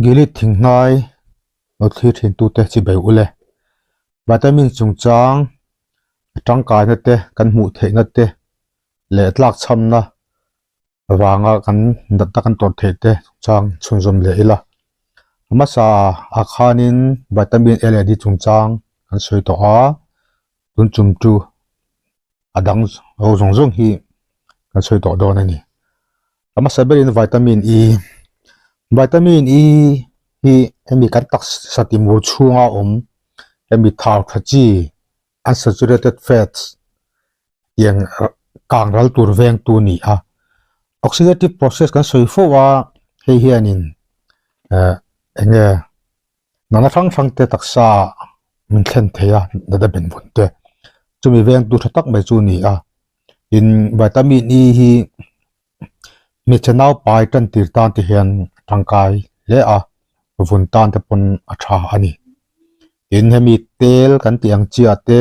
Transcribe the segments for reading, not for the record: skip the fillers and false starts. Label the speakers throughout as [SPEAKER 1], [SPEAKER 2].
[SPEAKER 1] Gilead thinghnai lo thlir thin tute chi bei ule. Vitamin chungchang a tangkaina te kan hmuh theihna te leh tlakchhamna vanga kan natna kan tawrh theih te chungchang chhunzawm leh ila. A hmasa ah khanin vitamin A leh D chungchang kan sawi tawh a, tun chum chu a dang ho zawng zawng hi kan sawi tawh dawn a ni. A hmasa berin vitamin E vitamin E hi hemi kan taksa timur chhunga awm hemi thau tha chi unsaturated fats tiang kang ral tur veng tu a ni a. Oxidative process kan sawi fo a hei hianin eh eng nge nana hrang hrang te taksa min thlen thei a natna ben vawn te chumi veng tu tha tak mai chu a ni a tin vitamin E hi hmeichhe naupai tan tir tan te hian tangkai hle a vun tan te pawn a tha a ni tin hemi tel kan tih ang chiah te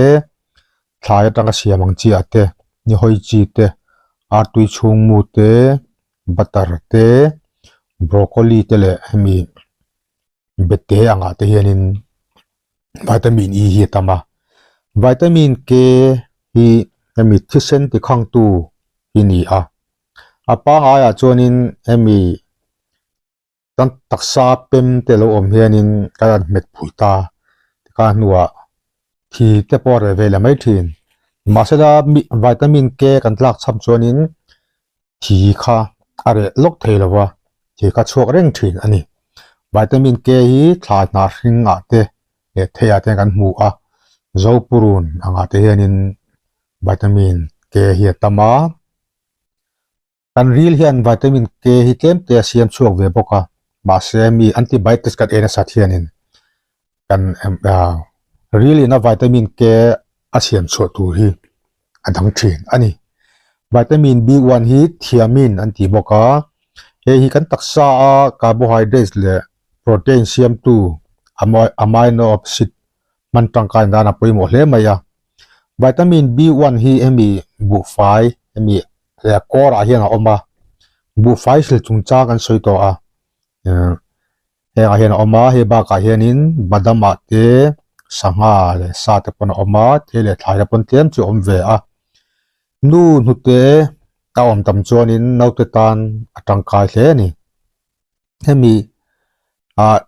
[SPEAKER 1] thlai atanga siam ang chiah te ni hawi chi te artui chhungmu te butter te broccoli te leh hemi bete angah te hianin vitamin E hi a tam a vitamin K hi hemi thisen ti khangtu hi ni a a pangaiah chuanin hemi kan taksa pem te lo awm hianin kan han hmet phui ta tikhan hnuah thi te pawh a reh ve leh mai thin mahsela mi vitamin K kan tlak cham chuanin thi kha a reh lawk thei lo va thi kha chhuak reng thin a ni vitamin K hi thla hnah hring ah te leh thei ah te kan hmu a zopurun angah te hianin vitamin K hi a tam a. Kan ril hian vitamin K hi tlem te a siam chhuak ve bawk a, mahse mi antibiotics kan ei nasat hianin kan ril ina vitamin K a siam chhuah tur hi a dang thin a ni. Vitamin B1 hi thiamine an ti bawk a, hei hi kan taksa a carbohydrates leh protein siamtu amino acid hman tangkai nan a pawimawh hle mai a. Vitamin B1 hi hemi buhfai hemi leh kawr ah hian a awm a, buhfai hril chungchang kan sawi tawh a, hengah hian a awm a, hei bakah hianin badam ah te sangha leh sa te pawn a awm a, thei leh thlai te pawn tlem chu a awm ve a, nu hnute a awm tam chuanin naute tan a tangkai hle a ni. Hemi ah.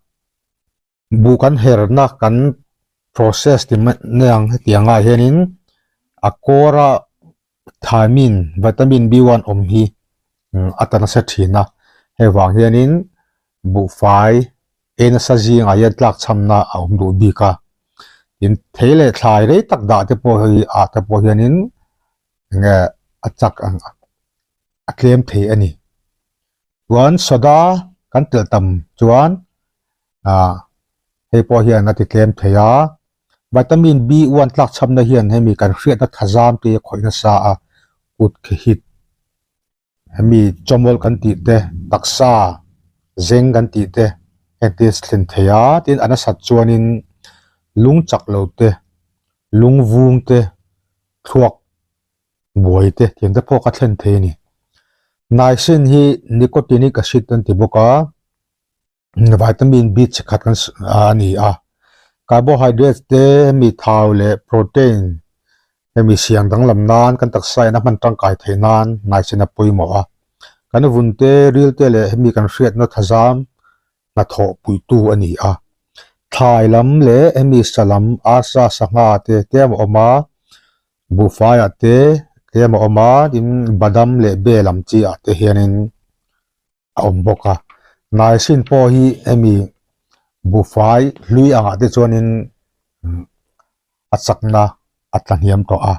[SPEAKER 1] Buh kan herna kan process ti mai ang hetiang ah hianin a kawr a thiamine vitamin B one awm hi a ta nasa thin a hei vang hianin buhfai ei nasa zingah hian tlak chhamna a awm duh bik a tin thei leh thlai rei tak dah te pawh hi ah te pawh hianin enge a chak ang a tlem thei a ni chuan soda kan telh tam chuan ah hei pawh hian a ti tlem thei a vitamin B one tlak chhamna hian hemi kan hriatna thazam te a khawih nasa a kut khehit hemi chawmawlh kan tih te taksa zeng kan tih te heng te a thlen thei a tin a nasat chuanin lung chak lo te lung vung te thluak buai te tiang te pawh ka thlen thei a ni niacin hi nicotinic acid an ti bawk a. Vitamin B chi khat kan a ni a, carbohydrates te hemi thau leh protein hemi siam danglam nan kan taksa in a hman tangkai theih nan ngaihchen a pawimawh a, kan vun te ril te leh hemi kan hriatna thazam hnathawh puitu a ni a, thlai lam leh hemi sa lam arsa sangha te tlem a awm a, buhfai ah te tlem a awm a tin badam leh bel ang chi ah te hianin. a awm bawk a niacin pawh hi hemi buhfai hlui angah te chuanin a chakna a tla hniam tawh a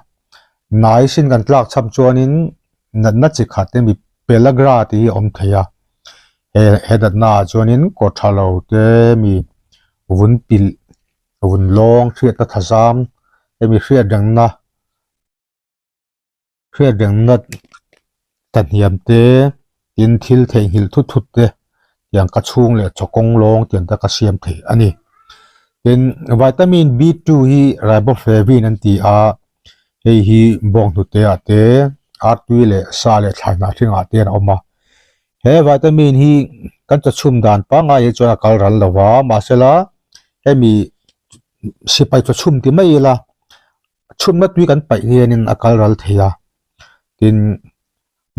[SPEAKER 1] niacin kan tlak cham chuanin natna chi khat hemi pellagra tih hi a awm thei a he he natna ah chuanin kaw tha lo te hemi vun pilh vun lawng hriatna thazam hemi hriat rengna. Hriat rengna tlahniam te tin thil theihnghilh thut thut te tiang ka chhung leh chaw kawng lawng tiang te ka siam thei a ni. Tin vitamin B two hi riboflavin an ti a, hei hi bawnghnute ah te artui leh sa leh thlai hnah hringah te an awm a. He vitamin hi kan chawchhum dan pangngai hi chuan a kal ral lo va, mahsela hemi sipai chawchhum ti mai ila chhumna tui kan paih hianin a kal ral thei a. Tin,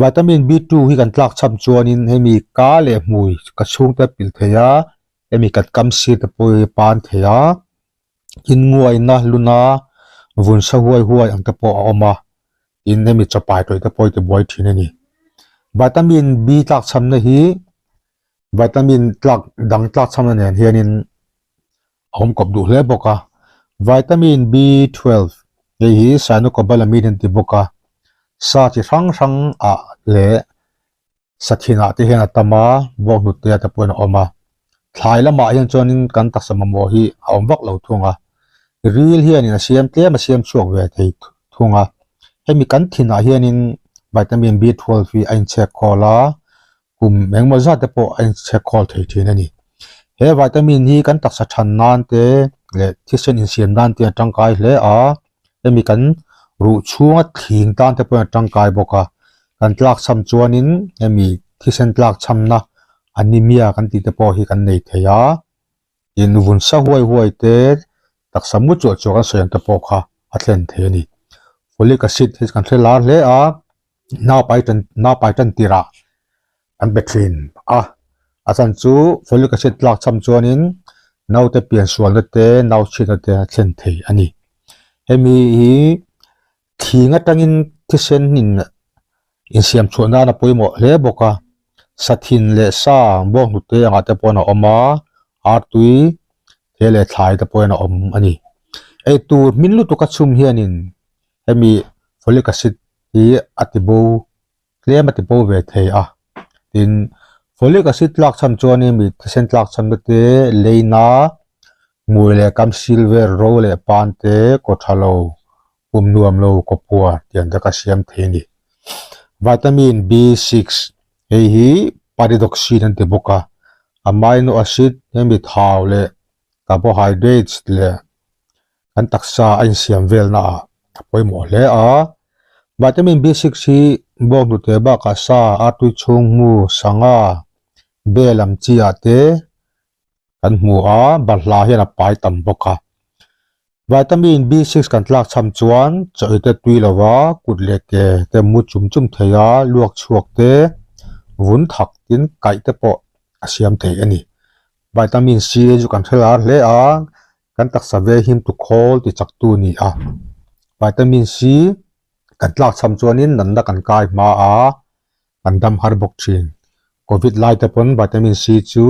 [SPEAKER 1] vitamin B two hi kan tlak cham chuanin hemi ka leh hmui ka chhungte a pilh thei a, hemi kan kam sir te pawh hi a pan thei a. Innguaina luna vun sa huai huai ang te pawh a awm a, tin hemi chapai tawih te pawh hi tibuai thin a ni. Vitamin B tlak chhamna hi vitamin tlak dang tlak chhamna nen hianin a awm kawp duh hle bawk a. Vitamin B 12 hei hi cyanocobalamin an ti bawk a, sa chi hrang hrang ah leh Sathinah te hian a tam a, bawnghnute te pawhin a awm a. Thlai lamah hian chuanin kan taksa mamawh hi a awm vak lo thung a. Ril hianin a siam tlem a siam chhuak ve thei thung a. Hemi kan thinah hianin vitamin B12 hi a inchhek khawl a, kum engemaw zat te pawh a inchhek khawl thei thin a ni. He vitamin hi kan taksa than nan te leh thisen insiam nan te a tangkai hle a. Hemi kan ruh chhunga thling tan te pawhin a tangkai bawk a, kan tlak cham chuanin hemi thisen tlak chhamna anemia kan tih te pawh hi kan nei thei a, tin vun sa huai huai te taksa mu chuah chuah kan sawi ang te pawh kha a thlen thei a ni. Folic acid hi kan hre lar hle a, naupai tan naupai tan tirah an pe thin a, a chan chu folic acid tlak cham chuanin naute pian sualna te nau chhiatna te a thlen thei a ni. Hemi hi thing atangin thisen in insiam chhuah nan a pawimawh hle bawk a, sathin leh sa bawnghnute angah te pawhin a awm a, artui the leh thlai te pawhin a awm a ni. Eitur hmin lutuk a chhum hianin hemi folic acid hi a ti bo tlem a ti bo ve thei a tin folic acid tlak chhan chuanin mi thisen tlak chhanna te leina hmui leh kam sil vel ro leh pan te kaw tha lo pum nuam lo kaw puar tiang te ka siam thei a ni vitamin B six hei hi pyridoxine an ti bawk a amino acid hemi thau leh carbohydrates leh kan taksa a insiam velna ah a pawimawh hle a. Vitamin B six hi bawnghnute bakah sa, artui chhung hmu, sangha, bel ang chi ah te kan hmu a, balhla hian a pai tam bawk a. Vitamin B six kan tlak cham chuan chaw ei te tui lo va, kut leh ke te mu chum chum thei a, luak chhuak te, vun thak tin kaih te pawh a siam thei a ni. Vitamin C chu kan hre lar hle a. Kan taksa ve him tu khawl ti chak tu ni a. Vitamin C kan tlak cham chuanin natna kan kai hma a, kan dam har bawk thin. Covid lai te pawn vitamin C chu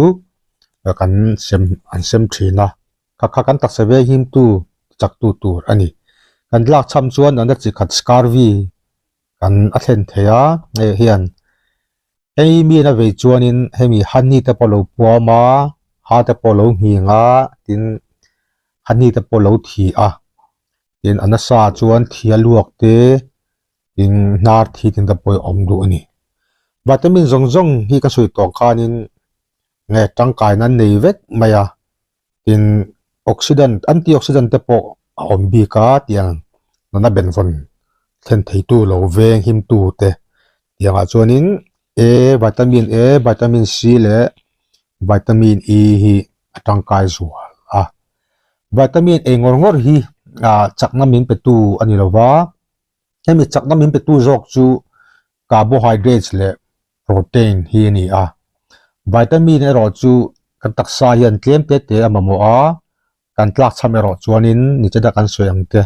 [SPEAKER 1] kan sem an sem thin a. Kha kha kan taksa ve him tu ti chak tu tur a ni. Kan tlak cham chuan natna chi khat scurvy kan a thlen thei a, hei hian hei mi a vei chuanin hemi honey te pawh a lo puam a, ha te pawh a lo nghing a, tin honey te pawh a lo thi a, tin a nasa chuan thi a luak te tin hnar thi tin te pawh a awm duh a ni. Vitamin zawng zawng hi ka sawi tawh khanin nge tangkaina an nei vek mai a. Tin, oxidant, antioxidant te pawh a awm bik a tiang nana benvawn thlen theitu lo veng himtu te tiangah chuanin A, vitamin A, vitamin C leh vitamin E hi a tangkai zual a. Vitamin ei ngawr ngawr hi ah chakna min petu a ni lova, hemi chakna min petu zawk chu carbohydrates leh protein hi a ni a. Vitamin erawh chu kan taksa hian tlem te te a mamawh a, kan tlak cham erawh chuanin nichina kan sawi ang te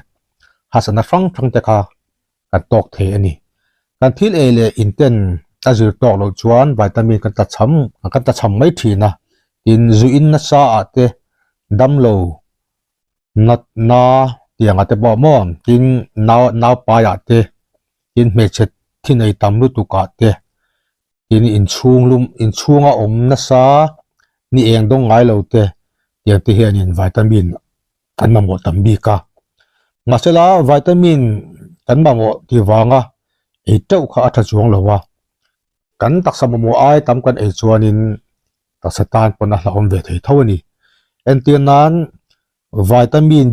[SPEAKER 1] harsatna hrang hrang te kha kan tawk thei a ni. Kan thil ei leh inten a zir tawk loh chuan vitamin kan tla cham kan tla cham mai thin a, tin zu in nasa ah te damlo natna tiang ah te pawh maw tin nau naupai ah te tin hmeichhe thi nei tam lutuk ah te tin inchhung lum inchhunga awm nasa ni eng dawng ngai lo te tiang te hianin vitamin an mamawh tam bik a mahsela vitamin kan mamawh tih vanga ei teuh kha a tha chuang lo a kan taksa mamawh ai tam kan ei chuanin taksa tan pawn a hlauhawm ve thei tho a ni. Entir nan vitamin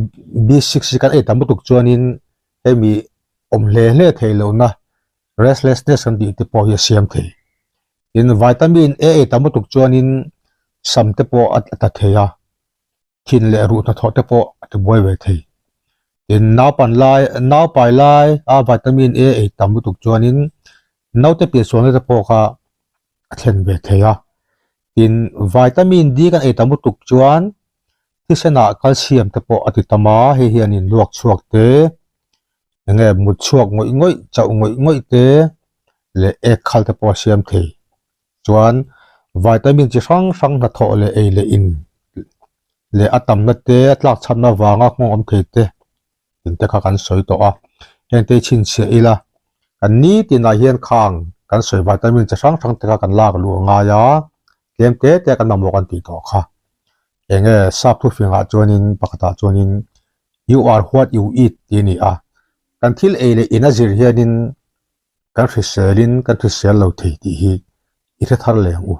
[SPEAKER 1] B6 hi kan ei tam lutuk chuanin hemi awm hle hle theih lohna restlessness kan tih te pawh hi a siam thei. Tin, vitamin A ei tam lutuk chuanin sam te pawh a tla thei a, thin leh ruh hnathawh te pawh a tibuai ve thei. Tin, naupan lai, naupai lai a vitamin A ei tam lutuk chuanin naute piansualna te pawh kha a thlen ve thei a. Tin, vitamin D kan ei tam lutuk chuan thisenah calcium te pawh a ti tam a, hei hianin luak chhuak te, eng nge mut chhuak ngawih ngawih, chauh ngawih ngawih te leh ek khal te pawh a siam thei. Chuan vitamin chi hrang hrang hnathawh leh ei leh in leh a tamna te, a tlakchhamna vanga nghawng awm thei te tinte kha kan sawi tawh a. Hengte hi chhinchhiah ila kan nitinah hian khang kan sawi vitamin chi hrang hrang te kha kan lak luh a ngai a, tlem te te kan mamawh kan tih tawh kha. Eng nge sap thufingah chuanin pakhatah chuanin you are what you eat tih a ni a, kan thil ei leh in a zir hianin kan hriselin kan hrisel lo thei tih hi i hre thar leh ang u.